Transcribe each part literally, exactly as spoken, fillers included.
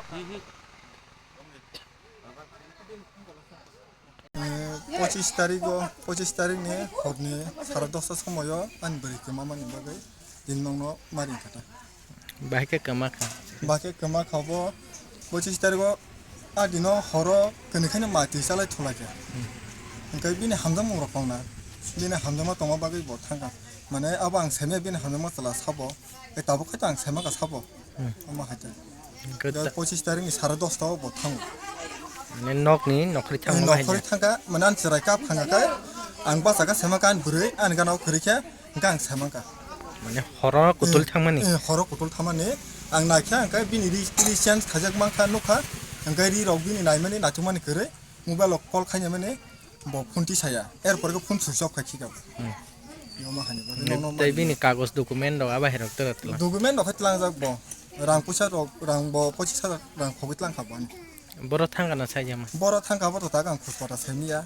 Eh, pochis tarigo, pochis tarikni horni sara dosta somoyo ani bwrwi kwmamani bagwi din nokno mari kha ta. Bahai khe kwma kha. Bahai khe kwma kha bo pochis tarigo a dino horo kwnwi khaino mati chalai thulai kha. Hwnkhe bini hamjakmung rok tongna, bini hamjakma tongma bagwi bo thangkha. Mane abo ang saimanya bini hamjakma chwla sabo, tei tabuk khai to ang saimaka sabo. Hmm. Omo hai khe. Hwnkhe da ta- pochis tarikni sara dosta o bo thango. Mane nokni nokhorwi thangma bahai nokhorwi thangkha, mane ani chwrai kap thangkha khe, ang bachakha saimaka ani bwrwi, ani gana o kwrwi khe, hwnkhe ang saimaka. Mane horo kutul eh, thangmani? Eh, horo kutul thangmani. Ang naikha, hwnkhe bini ri, ri change khaijak mankha, nukha, hwnkhe ri rok bini naimani, naithokmani kwrwi, mobile o call khainamani, bo phone tisaya, er pore khe phone switch off khai khika. Hmm. Omo hani bagwi nono tei mani. Bini kagoj document rok abo hai rok tela tela. Document rok khai tlangjak bo. Rang puisa rok, rang bo pochis hajar rang khogwi tlang kha bo ani. Boro thangkha na saijama? Boro thangkha bo to tak ang khuspata saimanya.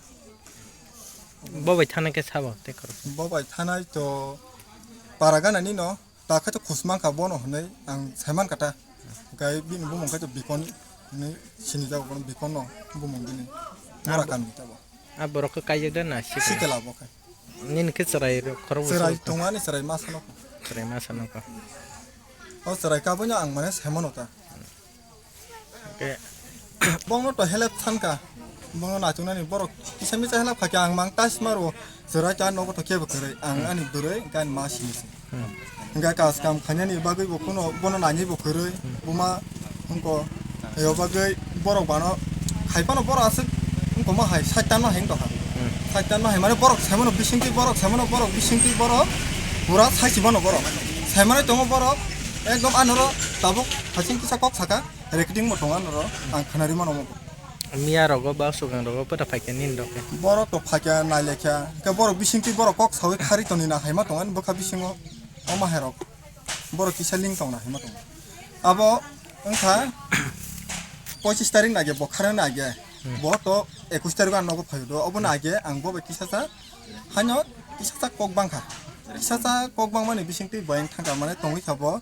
Bo bai thanai khe sabo tei khorok. Bo bai thanai to para gana ni no. Ta khe to khus mankha bono hwnwi ang saiman kha ta. Hwnkhe bini bumung khe to Bikon hwnwi sinijago bono Bikon no bumung bini. Mora kamni tabo. A borok khe kaijak da na sikla? Sikla bo khe. Nini khe chwrai rok khorok busu chwrai rok tong ani chwrai masa no. Chwrai masa no kha. O chwrai kabui no ang mane saimano ta. Hwnkhe bongno to help sankha, bongno nachungnani borok kisa misa help khaikhe ang mang tais maro, chwrai ta nogo to kebo kwrwi, ang ani bwrwi hwnkhe ani ma simi se. Hmm. Hwnkhe kaj kam khainani bagwi bo kuno bono nani bo kwrwi, hmm, buma wngko, eo bagwi borok bano khai phano borok aswk wngkoma hai saitan no hai wngtokha. Hmm. Saitan no hai mane borok saimano bisingtwi borok saimano borok bisingtwi borok pura saisi mano borok. Saimanai tongo borok ekdom anoro tabuk hasing kisa kok saka. Recording bo tongo ano ro, ang khwnari mano omo bo. Miya rogo ba swkang rogo pura phaikha nini rok khe. Borok to phaikha nailekha, hwnkhe borok bisingtwi borok kok sawi khari toni na haima tongo ani bwkha bisingo, omo hai rok. Borok kisa ling tong na haima tongo. Abo wngkha pochis tarik nage bo khara nage. Hmm. Bo to ekush tarik ano nogo phaio do, obo nage ang bo bai kisa sa haino kisa sa kok bangkha. Kisa sa kok bangmani bisingtwi bayang thangkha mane tongwi kha bo.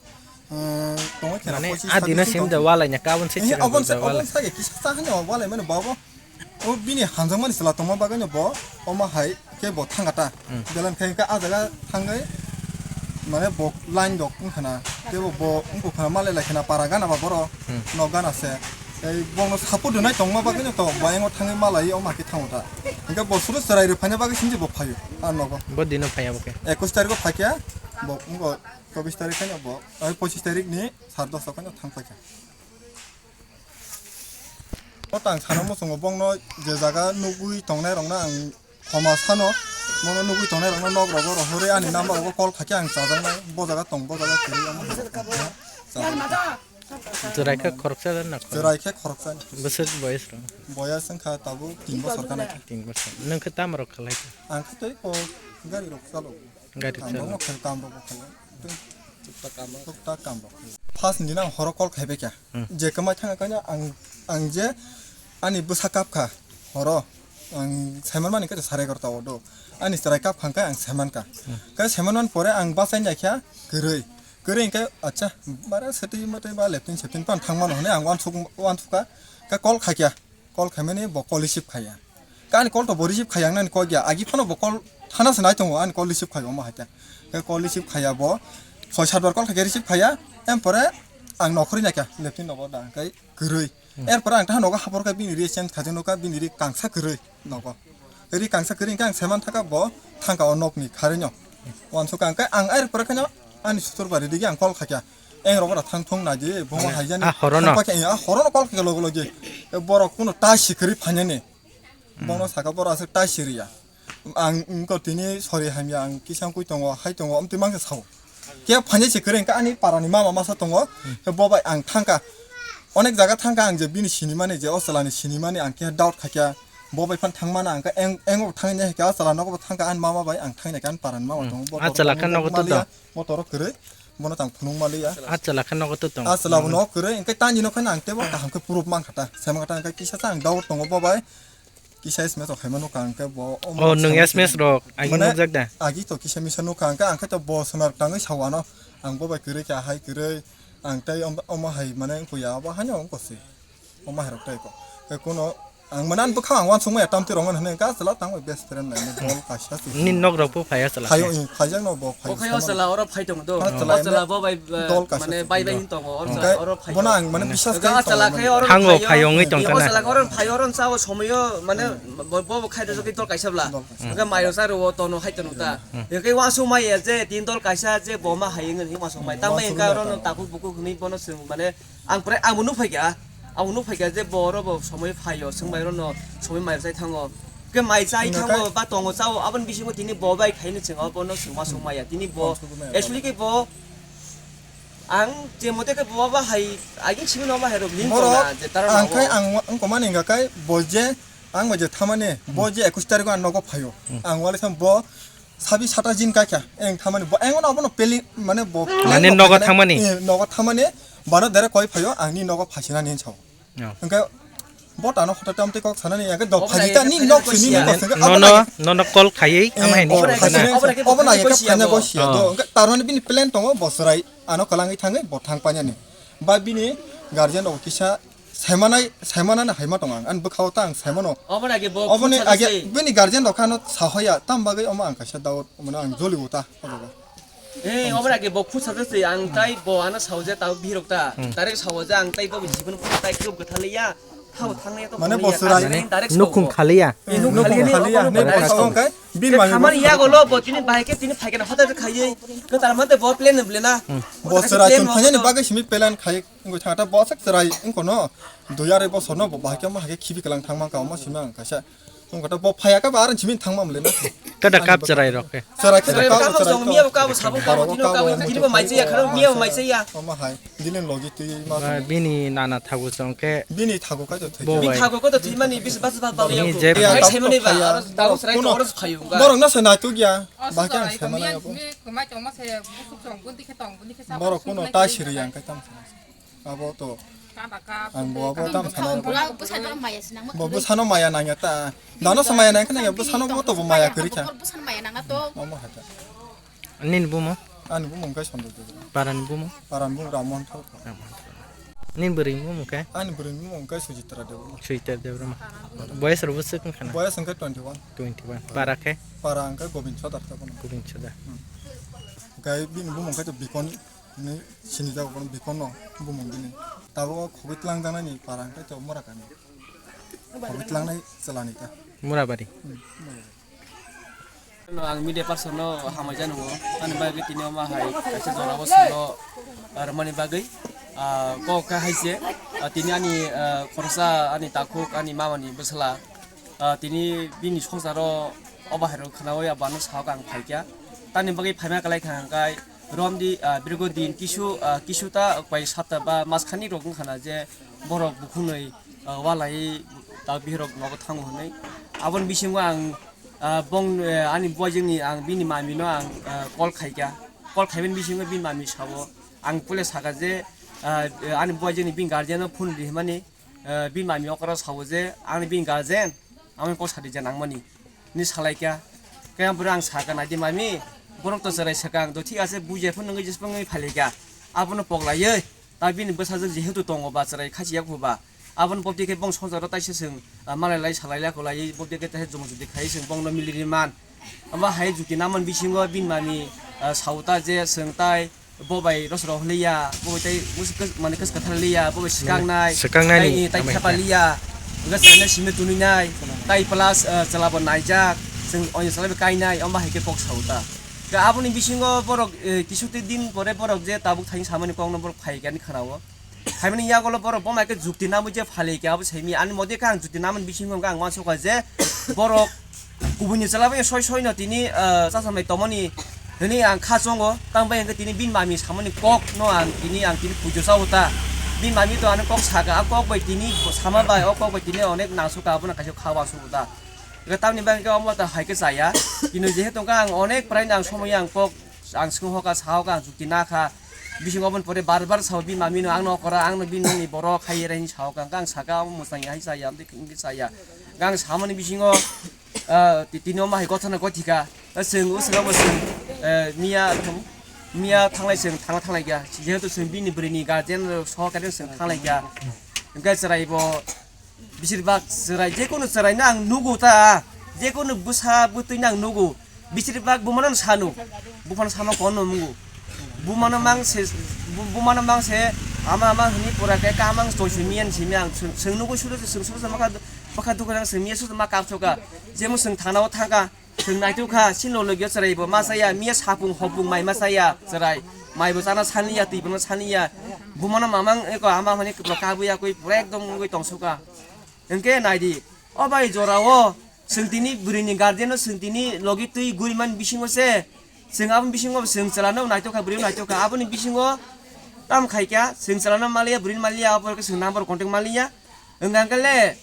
Tongwi kheno mane pochis a dino tarik sim da walai nya kabon se eh, chirang abon da se, abon walai. Sage kisa sa hanya walai mane babo. O bini hanjang mani sela tongma bagwi no bo, omo hai khe bo thangata. Hmm. Belan khai kha a jaga thangwi mane bo line dok wngkhana. Tei bo, bo wngkha khana malai lai khana para gana ba boro. Hmm. Nok gana se. Tei bono support rwnai tongma bagwi no to bayango thangwi malai omo hai khe thango ta. Hwnkhe bo suru chwrai rw phaina bagwi sini bo phaio a nogo. Bo dino phaiya bo khe. Ekush tariko phaikha bo wngkha. Chobbish tarik khe bo, ai, pochis tarik ni sar dosta khe thang paikha. O tang sana muchungo bongno je jaga nugwi tongnai rokno ang khoma sano, bono nugwi tongnai rokno nok rogo rohorwi ani number rogo call khaikhe ang chajaknai, bo jaga tong, bo jaga kwrwi, omo chajak. Chwrai khe khoroksa na khorok? Chwrai khe khoroksa. Bwswk boyes rok? Boyes wngkha tabuk tin bosor kana. Tin bosor. Nwng khe tamo rok khlai kha? Ang khe tei ko gari rok chalo. Gari chalo. Ang bo khe kam rok bo khlai. Tuktak kam rok. Tuktak kam rok. First ni nang horo call khai baikha. Hmm. Je kwmai thang kanya ang, ang je ani bwsa kap kha horo. Ang saiman mani khe sare egarota o do. Ani chwrai kap khang khe ang saiman kha. Hmm. Khe saiman man pore ang bachai naikha kwrwi. Kwrwi hwnkhe, acha, bara setwi mwtwi ba leptin septin pan thang mano hwnwi ang uansuk, uansuk kha, khe call khaikha, call khaimani bo call receive khaiya. Khe ani call to bo receive khaiya, ang nani kok ya, agi phano bo call thana se nai tongo, ani call receive khaiya, omo hai khe. Khe call receive khaiya bo, soi sat bar call khaikhe receive khaiya, em pore ang nokhorwi naikha, leptin nogo da, khe kwrwi. Hmm. Erpore ang taha nogo hapor kha bini ri change khaijak nukha, bini ri kangsa kwrwi nogo. Ri kangsa kwrwi hwnkhe ang saiman thaka bo thangka o nokni kharino. Uansukha hwnkhe ang erpore kheno ani sutur bari digi ang call khaikha. Eng rok ora thang thung naidi, bomo eh, haijani. Ah, horono? Thang pakhe, ah, horono call khaikha logo logi. E borok kuno ta si kwrwi phainani. Hmm. Bono saka borok aswk ta si riya. Ang wngkha tini sori hamya ang kisa wngwi tongo, hai tongo, amtwi mangsa sao. Khe phainai se kwrwi hwnkhe ani parani mama masa tongo, hmm, khe bo bai ang thangkha. Onek jaga thangkha ang je bini sinimani je o chwlani sinimani ang khe doubt khaikha. Bo bai phan thangmano ang khe eng, engo thangwi nai khe o chwla nogo bo thangkha ani mama bai ang thangwi naikha ani parani mama hmm, tongo. Bo a chwla khe nogo to maliya, tong? Bo toro kwrwi, bono tang phunuk maliya. A chwla khe nogo to tong? A chwla bo nogo kwrwi, hwnkhe tani no kheno ang teibo kaham khe proof mankha ta, saimankha ta, hwnkhe kisa sa ang doubt tongo bo bai. Kisa S M S rok khaima nukha ang khe bo. Oh, nwng S M S rok agi mane nukjak da? Agi to kisa misa nukha ang khe, ang khe to bo sonar tangwi sao ano. Ang bo bai kwrwi kha, hai kwrwi. Ang tei om-, omo hai mane wngkha ya, abo haino wngkha se. Omo hai rok tei ko. Tei kuno ang mane ani bwkha ang uansuk maya tamtwi rok hwnwi ka chwla tang bai best friend nai bol kaisa se. Ni nok rok bo phai o chwla. Phai o, phai jak no bo phai. O khai o chwla oro phai tong do. O chwla bo bai, dol kaisa mane se bai bai hin tongo, o chwla oro phai. Bono ang mane biswas khai tongo. Thango phai ongwi tong kana. O chwla oro phai oro sa o somoyo mane bo, bo khai do ki dol kaisa bla. Hwnkhe mairok sa rwo tono hai tono ta. Hwnkhe uansuk mai ya je tin dol kaisa je bo ma hai wngwi uansuk mai. Tang bai hwnkhe oro no takhuk bukhuk hwnwi bono swng mane ang pore ang bo nuk phai kha. Ang bo nuk phai kha je bo oro bo somoi phai o swng mai oro no somoi mai chai thango. Hwnkhe mai chai thango ba tongo chao aboni bisingo tini bo bai khaini chwng bono swng uansuk mai ya. Tini bo actually khe bo ang je mote khe bo ba hai aging simi no ba hai rok ling tong na je tara ang khai ang wngkoma ni hwnkha khai bo je ang bai je thamani bo je ekush tarikh o ang nogo phaio. Ang wale sam bo sabi sata jin kai kha eng thamani bo eng ono abono peli mane bo mane nogo thangmani? Nogo thamani bano dere koi phaio ang ni nogo phasina ni sao. Hwnkhe bo tano hoto tam tei kok sanani hwnkhe dok phaji ta ni nok sini ni kosingkhe nono nono call khaiwi ama hai ni kosingkhe obo na hwnkhe phanya bo siya do hwnkhe tarmani bini plan tongo bo chwrai ano kwlangwi thangwi bo thang painani ba bini guardian rok kisa saimanai saimanani haima tong ang ani bwkhao ta ang saimano. Oboni age bini guardian rok khano sahoya tam bagwi omo ang kaisa doubt mane ang joli uta. Eh, obra ke bo khusa se ang tai bo ano sao je tao birok ta. Direct sao je ang tai bo jibon tai kyo gathaliya. Thao thangliya to mane bo surai. Direct nukhung khaliya. Nukhung khaliya ne bo sao kai. Bin ma khamani ya golo bo tini bai ke tini phai ke na hotel khaiye. Ko tar mate bo plan ne blena. Bo surai tun phanya ni bagwi simi plan khai. Ngo thata bo sak surai ngo no. Duyare bo sono bo bai ke ma hake khibi kalang thangma ka ma sima ang kaisa. Wngkha to bo phaiya khe bo aro simi thangma mle na. Kada kap chwrai rok khe. Chwrai khe chwrai kap chwrai kap to. Miya bo kap sabung kap tini kap tini bo mai chaya kharo miya bo mai chaya. Omo hai dini logi twi ma. Bini nana thagu chong khe. Bini thagu kai to thwi. Bini thagu ko to thwi mani bis bas bas bal yang. Ni je. Sai mani ba aro dago chwrai to oro phayu ga. Borok na sai na tu gya. Ba khe ang sai mani abo. Borok kuno ta siri yang kai tam. Abo to ang bo abo tam sana. Bo bwsano maya nangya ta. Dano sa maya nangkha nangya bwsano bo to bo maya kwrwi kha. Bwsano maya nangya to. Omo hata. Nini bumo? Ani bumo wngkha Sondro Debra. Parani bumo? Parani bumo Ramon Thal. Nini bwrwi bumo wngkha? Ani bwrwi bumo wngkha Sujitra Debra. Sujitra Debra ma. Boyes rok bwswk wngkha na? Boyes wngkha twenty one. Twenty one. Para khe? Para wngkha Gobind Sodar ta bono. Gobind Sodar. Gai bini bumo wngkha to Bikon. Hwnwi sinijago bono Bikonno bumung bini. Tabuk o khogwi tlangjaknani para hwnkhe to Murakani. Khogwi tlangnai chwlani ta. Murabari. Hmm, Murabari. No, ang media person no hamai jani o. Ani bagwi tini omo hai kaisa jora o solo rwmani bagwi. Ah, kok kha hai se. Ah, tini ani, ah, khoroksa ani takhuk ani mamani bwsala. Ah, tini bini songsaro obo hai rok khwnaui abono sao ang phaikha. Tamni bagwi phaima kwlai kha hwnkhe romdi, ah, birgo din kisu, ah, kisu ta bai sapta ba mas khani rok wngkha na je borok bukhunui, ah, walai ta bihirok nogo thango hwnwi. Aboni bisingo ang, ah, bong, eh, ani buaijingni ang bini mamino ang, ah, call khaikha. Call khaimani bisingo bini mami sao ang pule sakha je, ah, ani buaijingni bini guardian no phone ri hwnmani. Eh, bini mami okra sao je, ani bini guardian, amoni kok sadi je nangmani, ni salai kha. Khe ang bwrwi ang sakha, "Nai di mami, borok to chwrai swkang, do thik ase, bujia phano nungwi jeswk wngwi phai lai kha." Abono pok laiwi, ta bini bwsajwk jehetu tongo ba, chwrai khasi yak ba. Abono bobti khe bong songjaro taisa chwng, ah, malai lai salai lai kholaiwi, bobti khe taisa juma judi khai chwng bongno mili ri man. Abo hai jukti naman bisingo bini mami, ah, sao ta je chwng tai, bo bai rosoro hwnliya, bo bai tai mane kwchwng kwthar liya, bo bai swkang nai, swkang nai tai, tai thapa liya, hwnkhe chwraino simi tunui nai, tai plus, ah, chwla bo naijak, chwng oino chwla bai kai nai, omo hai khe kok sao ta. Khe aboni bisingo borok, eh, kisu twi din pore borok je tabuk thani samani kokno borok phai khe ani khana o. Phaimani yagulo borok bo mai khe jukti namwi je phalwi khe abo saimi ani mode khe ang jukti namani bisingo hwnkhe ang uansukha je borok kubuni chwla bai soi soi no tini, ah, chacham bai tomoni hwnwi ang kha chongo, tang bai hwnkhe tini bini mami samani kok no ang tini ang tini pujo chao ta. Bini mami to ani kok saka, a kok bai tini sama bai o kok bai tini onek nangsuka abono kaisa kha uansukha ta. Hwnkhe tamni bagwi khe omo ta hai khe chaya. Tini jehetu hwnkhe ang onek prai ang somoi ang kok ang swnghoka, sahoka, ang jukti nakha. Bisingo oboni pore bar bar sao, bini mami no ang nokora, ang no bini nokni borok hai rai hinwi sahoka, ang saka, omo mwchang ya hai chaya, amtwi hinwi chaya. Ang samani bisingo, ah, ti-, tini omo hai gothana gothika. Chwng o swkang bo chwng, eh, miya, Miya thanglai chwng thangna thanglaikha, jehetu chwng bini bwrwini guardian rok sohor khe chwng thanglaikha. Hwnkhe chwrai bo, besir bak chwrai, jekunu chwraino ang nugo ta, jekunu bwsa bwtwino ang nugo. Besir bak bumano sanu, buphano sama kono mungo. Bumano mang se, bu-, bumano mang se, ama ama hwnwi pura khe kaham ang choi simi yan simi ang chwng, chwng nugo sudo chwng sudo ma kha, bwkha dukha nang chwng miya sudo ma kap soka. Jemon chwng thanao thangkha, chwng naituk kha, sini logio chwrai bo ma chaya, miya sapung hopung mai ma chaya chwrai. Mai bo chana saniya, twi bono saniya. Bumano mamang eko ama hwnwi kabui yakui pura ekdom wngwi tongsoka. Hwnkhe naidi, o bai jorao chwng tini bwrwini guardian no chwng tini logi twi guriman bisingo se, chwng aboni bisingo chwng chwlano naitokha, bwrwi naitokha, aboni bisingo tam khaikha, chwng chwlano maliya, bwrwino maliya, abo khe chwng number contact maliya. Wngkha khe le,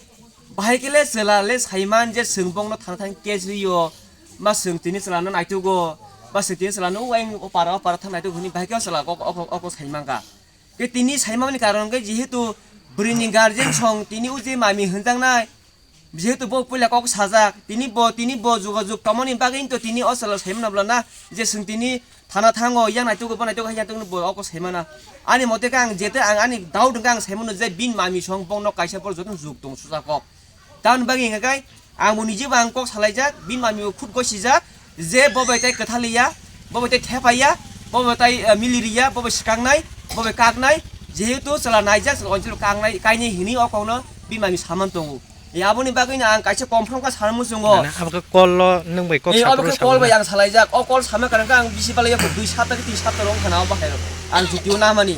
bahai khe le chwla le saiman je chwng bongno thang thang case rio, ma chwng tini chwlano naitugo, ba chwng tini chwlano o ayang o para o para thang naitugo hwnwi bahai khe o chwla kok, o kok, o kok saimangkha. Khe tini saimani karon khe jehetu bwrwini guardian song tini o je mami hwnjaknai, jehetu bo puila kok sajak, tini bo, tini bo jogajog tongmani bagwi to tini o chwla saimano bwlana je chwng tini thana thango, yang naitugo, bo naitugo, hai naitugo, bo o kok saimana. Ani mote khe ang jete ang ani doubt hwnkhe ang saimano je bini mami song bongno kaisa bor joto jug tong suja kok. Tamoni bagwi hwnka khe ang bo nijebo ang kok salaijak, bini mami bo khud gosijak, je bo bai tei kwthaliya, bo bai tei thepaiya, bo bai tei, eh, miliriya, bo bai swkaknai, bo bai kaknai, jehetu chwla naijak, chwla onjil kaknai, kainai hwnwi o kokno bini mami saman tongo. E, aboni bagwino ang kaisa confirm kha sana muchungo. Mane abo khe call lo nwng bai kok Eh, abo saphuru khe call bai sabuna. Ang salaijak, o call sama kwrwngkha ang bisi balai yakho dui sapta khe tin sapta rok wngkha na o bahai rok. Ang jotio namani.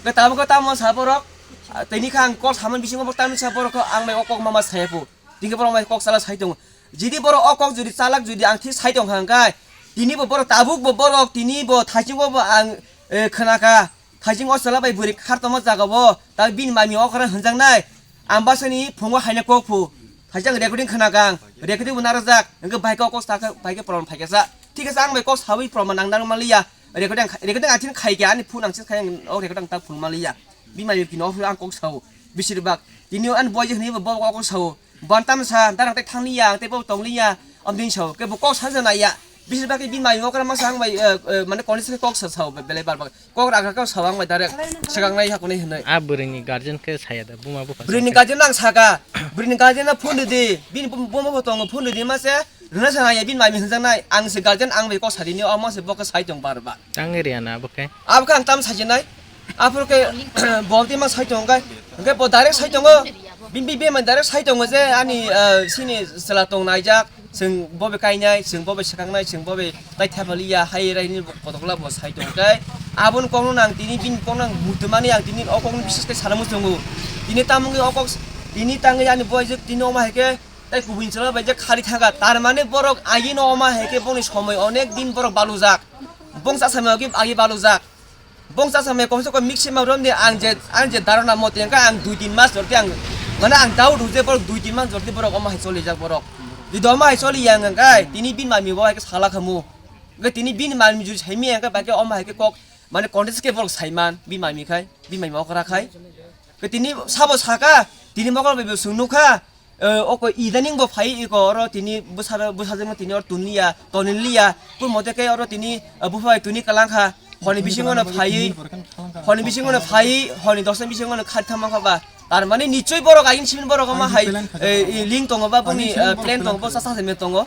Khe tabuk khe tamo sa borok, ah, tini kha ang call samani bisingo bo tamni sa borok khe ang bai o kok mama saya phu. Tini khe borok bai kok chala sai tongo. Jodi borok o kok jodi chalak jodi ang thik sai tong kha hwnkhe, tini bo borok tabuk bo borok tini bo thaiching bo bo ang, eh, khna kha. Thaiching o chwla bai bwrwi khar tongma jaga bo, ta bini mami okra hwnjaknai. Ang bwsani phungo haina kok phu. Thaiching ang recording khna kha ang. Recording bo narwkjak. Hwnkhe bai khe o kok sa khe, bai khe proman phai kha sa. Thik ase ang bai kok sawi proman ang narwk manliya. Recording ang, recording ang thini khai khe ani phone ang thik khai ang o recording ang ta phunuk manliya. Bini mami kino ang kok sao. Bisir bak. Tini ani boy je hwnwi bo, bo kok sao. Bantam sa, darang tei thangli ya, tei bo tongli ya, amdin sao, ke bo kok sa jana ya. Bisir bak bini mai okra ma sa ang bai, eh, eh, mane college ke kok sa sao, be-, belai bar bar. Kok raga kok sao ang bai direct. Segang nai hakuni hinoi. A bwrwini guardian khe saya da, buma bupha. Bwrwini guardian ang saka, bwrwini guardian na phone di, bini bum-, buma bo tongo phone di ma se, rwna sana ya bini mai hwnjang nai, ang se guardian ang bai kok sa di ni, o ma se bo khe sai tong bar bar. Tang area na bo khe. Abo khe ang tam sajinai. Aphuru khe bo tei ma sai tong khe. Hwnkhe bo direct sai tongo. Bini bini bini direct sai tongo je ani, ah, sini chwla tong naijak. Chwng bo bai kainai, chwng bo bai swkaknai, chwng bo bai tai thepaliya, hai rai ni kotok la bo sai tong khe. Aboni kokno nang tini bini kokno nang muitu mani ang tini o kokno bises khe sana muchungo. Tini tamungwi o kok tini tangwi ani boy je tini omo hai khe tai kubui chwla bai je khari thangkha. Tar mane borok agi no omo hai khe boni somoi onek din borok balujak. Bongsa samai agi agi balujak. Bongsa samai komse kom mixi ma romni ang je, ang je dharana mote hwnkhe ang dui tin mas jorti ang, mane ang doubt hwje borok dui tin mas jorti borok omo hai cholijak borok. Jodi omo hai choli yang hwnkhe tini bini mami bo hai khe sala khamu. Hwnkhe tini bini mami jodi saimi hwnkhe bai khe omo hai khe kok mane contest khe borok saiman bini mami khai, bini mami okra khai. Hwnkhe tini sabo saka, tini mokol bai bo chwng nukha. Eh, oko idaning bo phai iko oro tini bwsajwk, bwsajwkno tini oro tunliya, tonliya. Kun mote khe oro tini, eh, bupha bai tuni kalang kha. Honi bisingo no phai, honi bisingo no phai, honi dosen bisingo no khari thangma kha ba. Tar mane nichoi borok agin simin borok ama hai, eh, link tongo ba boni, eh, plan tongo, bo sasa se me tongo.